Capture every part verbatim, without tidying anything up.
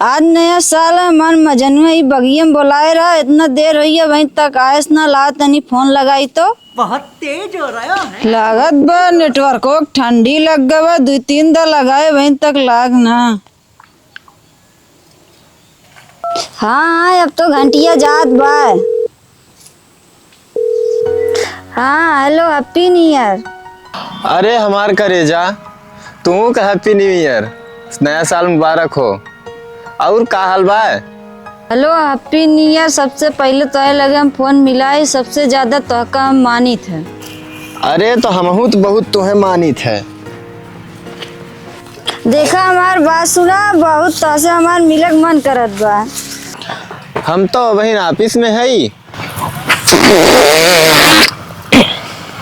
आज नया साल है, हमार मजनुआ ई बगिया में बोलाए रहा, इतना देर होइया, अबहीं तक आएस ना। ला तनी फोन लगाई तो। बहुत तेज हो रहा है। लागत बा नेटवर्को के ठंडी लग गवा, दुइ तीन दा लगाए, अबहीं तक लाग ना। हाँ, हाँ, अब तो घंटिया जात बा। हाँ, हेलो, हैप्पी न्यू ईयर। अरे हमार करेजा, तू का हैप्पी न्यू ईयर, नया साल मुबारक हो। और का हाल बा? हेलो, हैप्पी न्यू ईयर। सबसे पहिले तोहे लगे हम फोन मिलाई, सबसे ज्यादा तोहका हम मानित है। अरे तो हमहू तो बहुत तोहे मानित है। देखा, हमार बात सुना, बहुत तोहसे हमार मिले के मन करत बा। हम तो अबहिन ऑफिस में हई।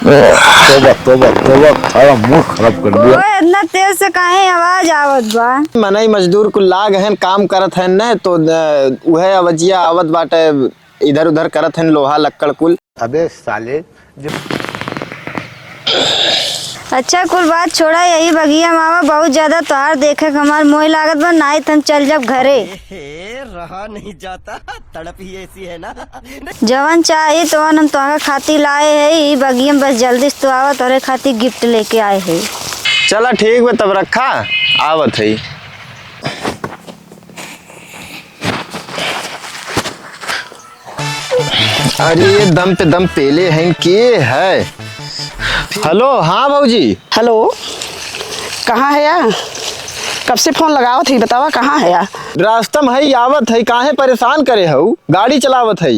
तोबा, तोबा, तोबा, सारा मूड खराब कर दिया। ओए, इतना तेज से काहे आवाज आवत बा? मनई मजदूर कुल लाग हन, काम करत हन न, तो, अ, उहे आवाजिया आवत बाटे, इधर उधर करत हन लोहा लक्कड़ कुल। अबे साले, जो अच्छा, कुल बात छोड़ा, यही बगिया में आवा, बहुत ज्यादा तोहार देखे के हमार मोह लागत बा, नाहीं त हम चल जाब घरे। हे, रहा नहीं जाता, तड़प ही ऐसी है ना। जवन चाही तवन हम तोहरा खातिर लाए है, ई बगिया में बस जल्दी से तू आवा, तोहरे खातिर गिफ्ट लेके आए है। चला ठीक बा, तब रखा, आवत है। अरे, ये दम पे दम पेले हैं, के है? हेलो, हाँ भौजी। हेलो, कहाँ है या? कब से फोन लगावत है, बतावा कहाँ है या? रास्ता में है, आवत है, काहे परेशान करे हऊ? गाड़ी चलावत है।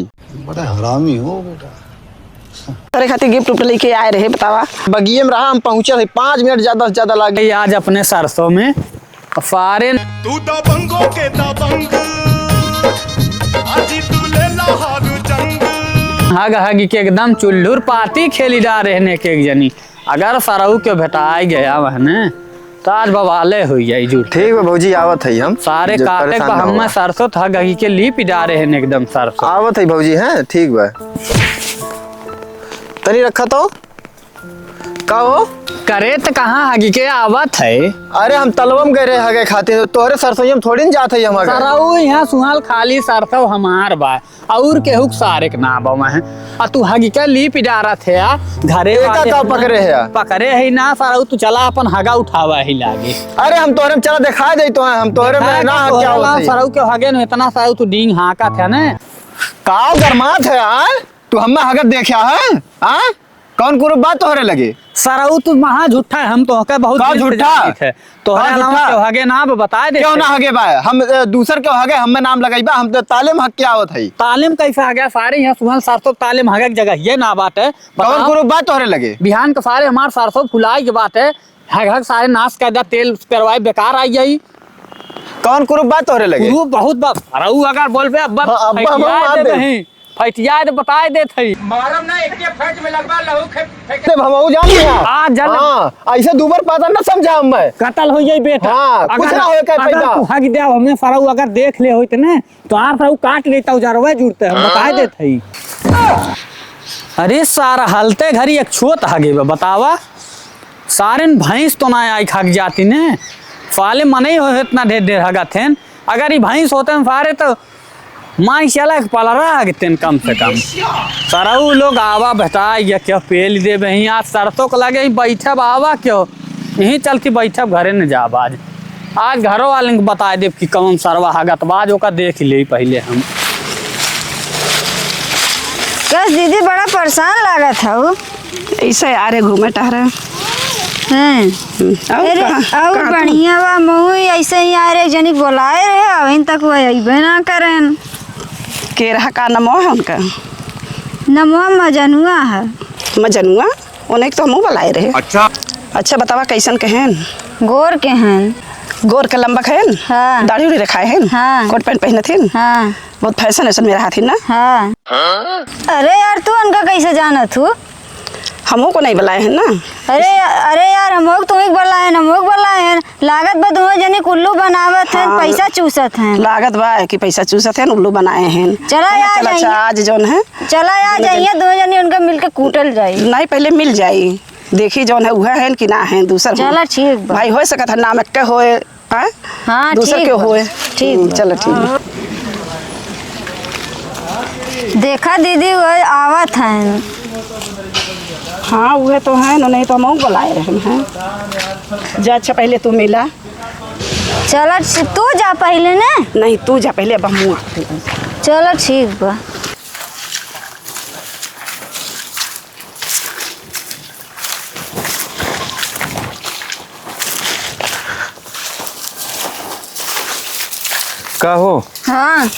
बड़ा हरामी हो बेटा। तोरे खातिर गिफ्ट उफ्ट लेके आए रहे, बतावा। बगिये में रहा, हम पहुँचत है, पाँच मिनट ज्यादा से ज्यादा लागे। आज अपने सरसों में सारे तू दबंगों के दबंग, अजी तू ले ला हारू जंग। हग हगी के एकदम चुल्लुर पाती खेली डारे हैं एक एक जनी। अगर सरऊ के भेटाई गया वहने, तो आज बवाले हुई जाई जुट। ठीक बा भौजी, आवत है हम। सारे जब काटे परेशान बा ना हमें हुआ। सरसों त हग हगी के लीप डारे हैं एकदम सरसों। आवत है भौजी, हैं? ठीक बा। तनी रखा तो। का हो? करे त कहाँ हगी के आवत है? अरे हम तलवा में गए रहे हगे खातिर, तोहरे सरसोईया में थोड़ी न जात है हम हगे। सरऊ यहाँ सुहाल खाली सरसों हमार बा, और केहू के सारे के ना बा वहाँ। आ तू हगी के लीप डारत है आ, घरे एका वाले का हम पकड़े है आ? पकड़े है ना सरऊ, तू चला अपन हगा उठावा ही लागे। अरे हम तोहरे में चला दिखाई दे तो है, हम तोहरे में देखा ना का हग क्या तोहरे होत ला है? सरऊ के हगे न इतना सरऊ तू डींग हाँकत है ने। का गरमात है आ? तू हमें हगत देखा है? आ? कौन कुरुप बा तोहरे लगे? सरऊ तू महा झूठा है, हम तोहके बहुत का दिन से झूठा? जानत है। तोहरे का अलावा झूठा? केहू हगे ना बा, बताए दे क्यों थे। ना हगे बा? हम, अ, दूसर केहू हगे, हमें नाम लगाई बा, हम तो ताले में हग के आवत है। ताले में कैसे हगे? सारे यहाँ सुहन सरसों ताले में हगे के जगह ये ना बात है। कौन बताओ। कुरुप बा तोहरे लगे? बिहान के सारे हमार सरसों फुलाई के बात है, हग हग सारे नाश कर दा, तेल पेरवाई बेकार आई जाई। कौन कुरुप बा तोहरे लगे? कुरुप बहुत बा। सरऊ अगर बोलबे अब हाँ, अब हम फटिया मार दे दे। नहीं। फटिया दे, बताए देत हई। मारब ना, एके फट में लगबा, लहू खे-, फेंक दे, हम जान लिया। आ, जल। हाँ, ऐसे दूबर पातर ना समझा हम मैं। कतल हो जाई बेटा। हाँ, कुछ अगर, ना होए का अगर फायदा। तू हग दे, हमें सरऊ अगर देख ले होइत ने, तो आर सरऊ काट लेता, उजरवे जुड़ते, हम बताए देत हई। अरे सारा हलते घरी एक छोत हगे बा, बतावा। सारेन भैंस तो ना आई खाक जाती ने, साले मनई हो इतना ढेर ढेर हगत हैं। अगर ई भैंस होते हैं सारे तो माई चला के पलरा हगतेन कम से कम। सरऊ लोग आवा बेटा, ये क्यों पेल देबे ही, आज सरसों के लगे ही बैठब, आवा क्यों? यहीं चल के बैठब, घरे न जाब आज। आज घरो वाले के बताए देब कि कौन सरवा हगत बा, आज ओका देख ले पहिले हम। कस दीदी बड़ा परेशान लागत हऊ। ऐसे आ रहे घूमे टहरे। हैं। हम्म, और अरे, कहाँ, और कहाँ तू? बढ़िया बा, महू ऐसे ही आ रहे, एक जनी बोलाए रहे, अबहिन तक वो अइबे ना करेन। के रहा, का नमो है उनका? नमो मजनुआ है। मजनुआ? उन्हें तो हमहू बुलाए रहे। अच्छा। अच्छा, बतावा कैसन के हैं? गोर के हैं। गोर के लंबा के हैं? हाँ। दाढ़ी उड़ी रखाए हैं? हाँ। कोट पैंट पहनत हैं? हाँ। बहुत फैशन वैशन में रहत हैं ना? हाँ। अरे यार, तू उनका कैसे जानत हू? हमहू को नहीं बुलाए हैं ना। अरे या-, अरे यार, हमहू को तुम्हें बुलाए हैं, हमहू को बुलाए हैं। लागत बा दोनों जने उल्लू बनावत हैं, हाँ, पैसा चूसत हैं। लागत बा कि पैसा चूसत हैं, उल्लू बनाए हैं। चला चला, आ चला, जाइए। अच्छा, आज जौन है, चला आ दोनों जने जाइए, दोनों जने उनका मिलके कूटल जाई। नहीं, पहले मिल जाई, देखी जौन है उहे हैं कि ना हैं, दूसर चला, ठीक बा। भाई हो सकत है नाम एक्के होए, हाँ, दूसर ठीक के बा। होए। ठीक हम्म, बा। चलो, ठीक बा। देखा दीदी, वही आवत हैं। हाँ, उहे तो हैं, नहीं तो हम बुलाए रहे हैं। जा, अच्छा, पहले तू मिला। चलो, तू जा पहले ने। नहीं, तू जा पहले, अब हम आते हैं। चलो, ठीक बा। का हो? हाँ।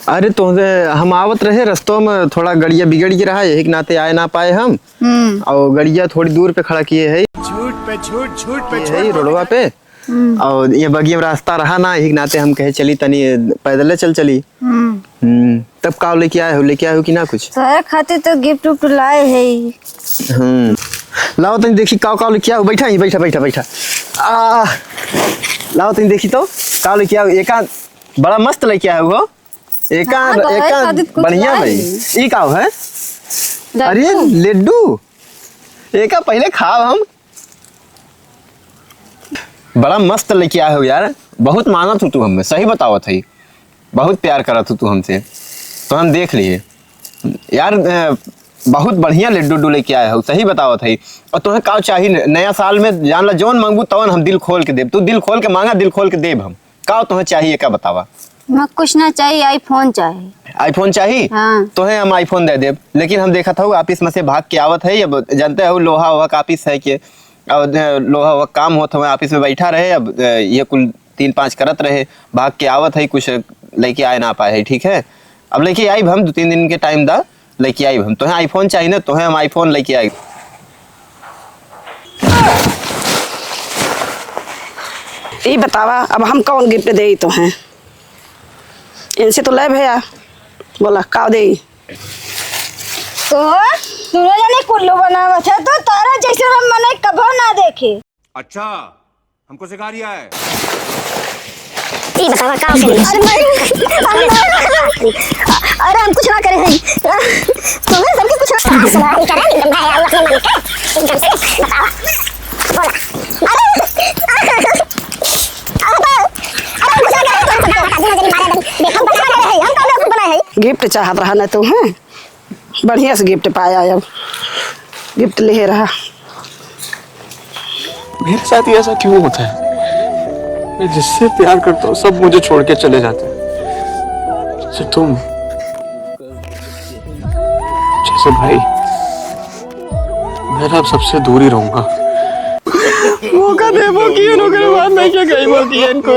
अरे, तोहसे हम आवत रहे, रस्तों में थोड़ा गड़िया बिगड़ गया रहा, यही के नाते आए ना पाए हम। हम्म। और गड़िया थोड़ी दूर पे खड़ा किए है। झूठ पे झूठ, झूठ पे ये झूठ है बोल रोडवा रहा है। पे। हम्म। और ये बगिया में रास्ता रहा ना, यही के नाते हम कहे चली तनी पैदल चल चली। हम्म। हम्म, तब का लेके आए हो, लेके आए हो कि ना कुछ? तोहरे खातिर तो गिफ्ट उफ्ट लाए है। हम्म, लाओ तनी देखी का का लेके आए हो। बैठा ही, बैठा, बैठा, बैठा। आ, लाओ तनी देखी तो का लेके आए हो। एका बड़ा मस्त लेके आए हो। एका, हाँ, तो एका खातिर कुछ बढ़िया लाए भाई। हैं। ई का है? लड्डू। अरे लड्डू, एका पहले खाओ हम। बड़ा मस्त लेके आए हो यार, बहुत मानत हो तू हमें, सही बतावत है, बहुत प्यार करत हो तू हमसे, तो हम देख लिए यार। अ, बहुत बढ़िया लड्डू उड्डू लेके आए हो, सही बतावत है। और तुम्हें का चाहिए न-, नया साल में जान ला, जौन मांगबू तवन हम दिल खोल के देब। तू दिल खोल के मांगा, दिल खोल के देब हम। का तुम्हें चाहिए, का बतावा? मैं कुछ ना चाहिए, आईफोन चाहिए। आईफोन चाहिए? हाँ। तोहे हम आईफोन दे देब, लेकिन हम देखत हऊ ऑफिस में से भाग के आवत है। अब जानते हो लोहा वोहा का ऑफिस है कि, और लोहा वोहा काम होत हवे, ऑफिस में बैठा रहे। अब ये कुल तीन पाँच करत रहे, भाग के आवत है, कुछ लेके आए ना पाए है, ठीक है? अब लेके आइब हम, दो तीन दिन के टाइम दा, लेके आइब हम। तोहे आईफोन चाहिए ना, तोहे हम आईफोन लेके आइब। ई बतावा, अब हम कौन गिफ्ट देई तोहे? इनसे तो ले भैया, बोला का देई? तो दोनों जने कुल्लू बनावत है, तो तारा जैसे हम मने कभो ना देखे। अच्छा, हमको सिखा रिया है। ई बतावा का होखे? अरे नहीं, अरे हम कुछ ना करे हई। तुम्हें सबके कुछ ना करे। भाई करे नहीं, भाई आओ अपने मन के। एकदम से बतावा। बोला। अरे, अरे, अरे हम कुछ ना करे हई। हम कुछ ना करे हई। हम कुछ ना करे हई। हम कुछ ना करे हई। गिफ्ट चाहत रहा ना तू, हैं? बढ़िया से गिफ्ट पाया, अब गिफ्ट ले रहा। मेरे साथ ही ऐसा क्यों होता है? मैं जिससे प्यार करता हूँ, सब मुझे छोड़ के चले जाते हैं। जैसे तुम, जैसे भाई, मैं ना अब सबसे दूर ही रहूंगा। मौका देबो कि उनकर बात नहीं क्या कही, बाकी इनको।